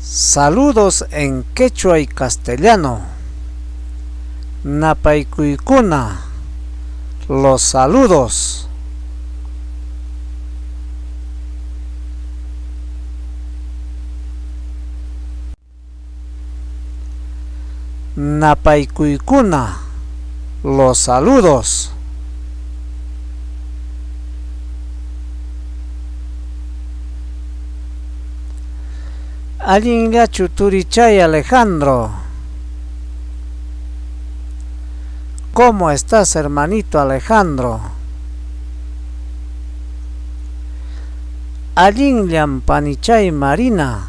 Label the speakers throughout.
Speaker 1: Saludos en quechua y castellano. Napaykuykuna, los saludos. Napaykuykuna, los saludos. Allinllachu turichay Alejandro. ¿Cómo estás, hermanito Alejandro? Allinllam panichay Marina.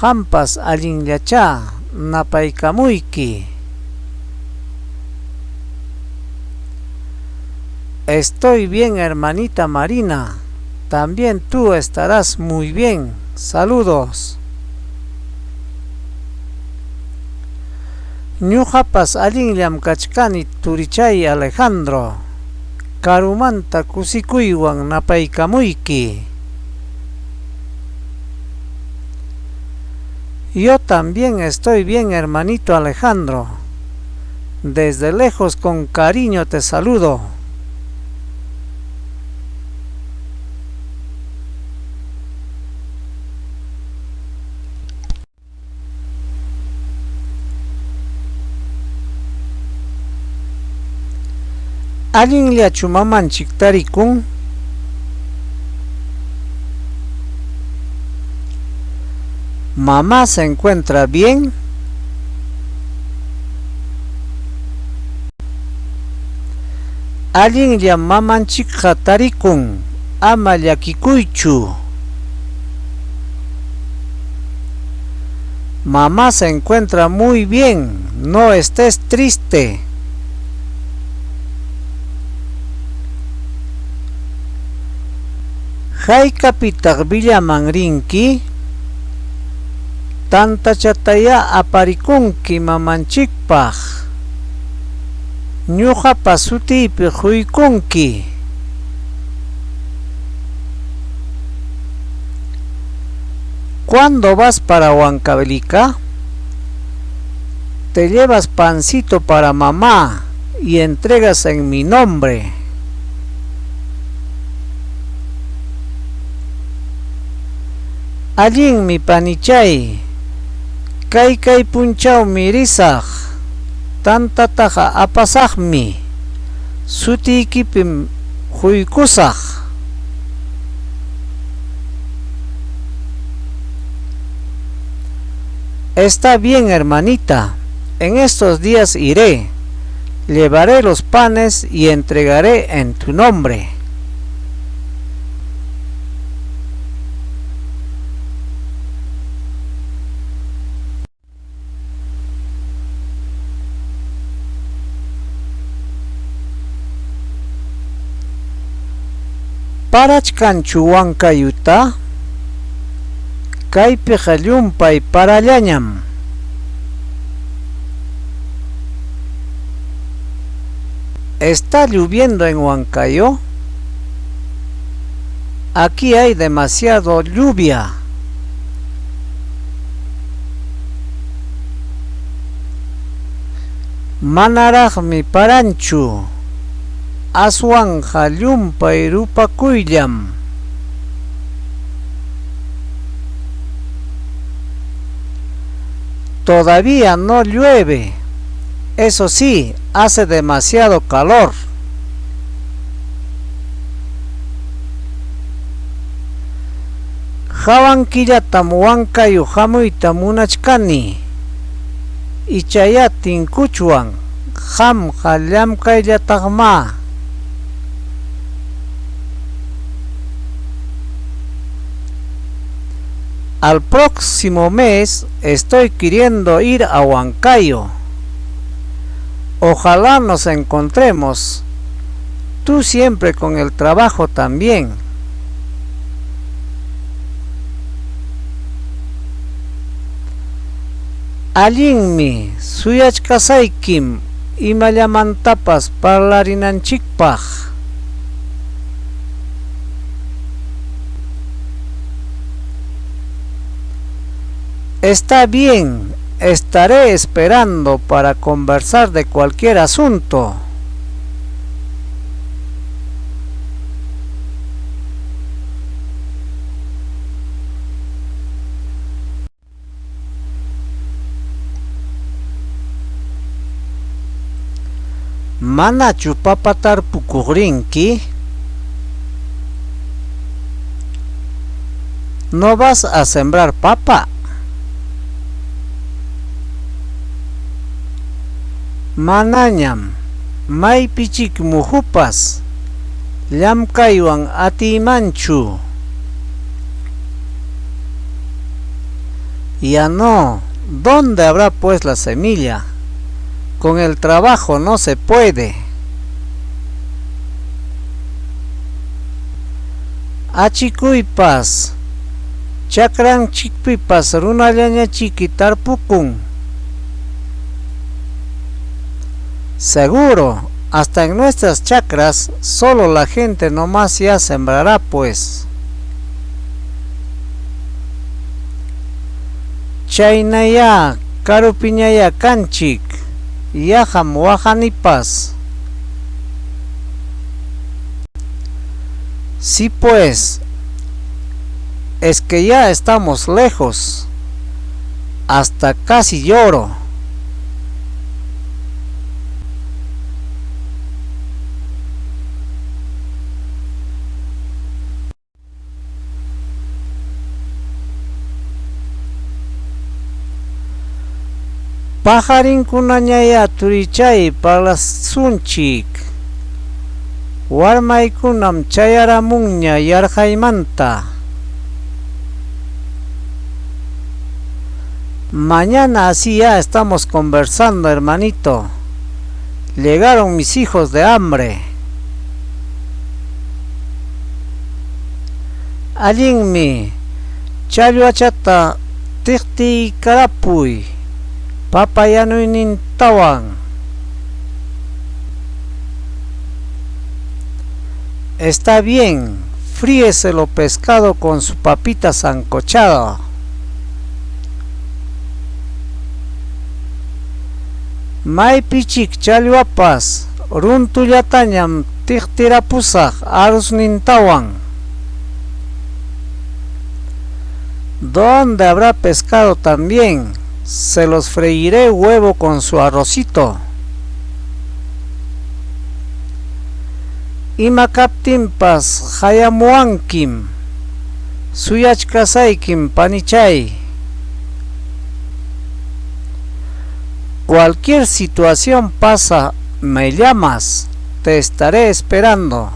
Speaker 1: Qampas allinllachá napaykamuyki. Estoy bien, hermanita Marina. También tú estarás muy bien. Saludos. Ñuqapas allinllam kachkani turichay Alejandro. Karumanta kusikuywan napaykamuyki. Yo también estoy bien, hermanito Alejandro. Desde lejos con cariño te saludo. Allinllachu mamanchik tarikun? Mamá se encuentra bien? Allinllam mamanchikqa tarikun, ama llakikuychu. Mamá se encuentra muy bien, no estés triste. Haykapitaq Villaman rinki? Tantachatayá aparikunki mamanchikpaq. Ñuqapa sutiypi quykunki. ¿Cuándo vas para Huancavelica? Te llevas pancito para mamá y entregas en mi nombre. Allinmi panichay. Kay kay punchawmi risaq. Tantataqa apasaqmi. Sutiykipim quykusaq. Está bien, hermanita. En estos días iré. Llevaré los panes y entregaré en tu nombre. Parachkanchu Huancayuta? Kaypiqa llumpay parallañam. ¿Está lloviendo en Huancayo? Aquí hay demasiado lluvia. Manaraqmi paranchu. Aswanqa llumpay rupakuyllam. Todavía no llueve. Eso sí, hace demasiado calor. Hawan killatam Huancayo hamuyta munachkani. Ichayá tinkuchwan, qamqa llamkayllataqmá. Al próximo mes estoy queriendo ir a Huancayo. Ojalá nos encontremos. Tú siempre con el trabajo también. Allinmi suyachkasaykim imallamantapas parlarinanchikpaq. Está bien, estaré esperando para conversar de cualquier asunto. Manachu papa tarpukuq rinki? ¿No vas a sembrar papa? Manañam, maypichik muhupas, llamkaywan atiymanchu. Ya no, ¿dónde habrá pues la semilla? Con el trabajo no se puede. Achikuypas, chakranchikpipas runallañachiki tarpukun. Seguro, hasta en nuestras chacras solo la gente nomás ya sembrará pues. Chaynayá karupiñayá kanchik, yaqam waqanipas. Sí pues, es que ya estamos lejos, hasta casi lloro. Paharinkunañayá turichay parlasunchik. Warmaykunam chayaramunña yarqaymanta. Mañana así ya estamos conversando, hermanito. Llegaron mis hijos de hambre. Allinmi, challwachata tiqtiykarapuy, papa yanuynintawan. Está bien, fríese lo pescado con su papita sancochada. Maypichik challwapas, runtullatañam tiqtirapusaq arroznintawan. ¿Dónde habrá pescado también? Se los freiré huevo con su arrocito. Ima kaptinpas hayamuwankim, suyachkasaykim panichay. Cualquier situación pasa, me llamas, te estaré esperando.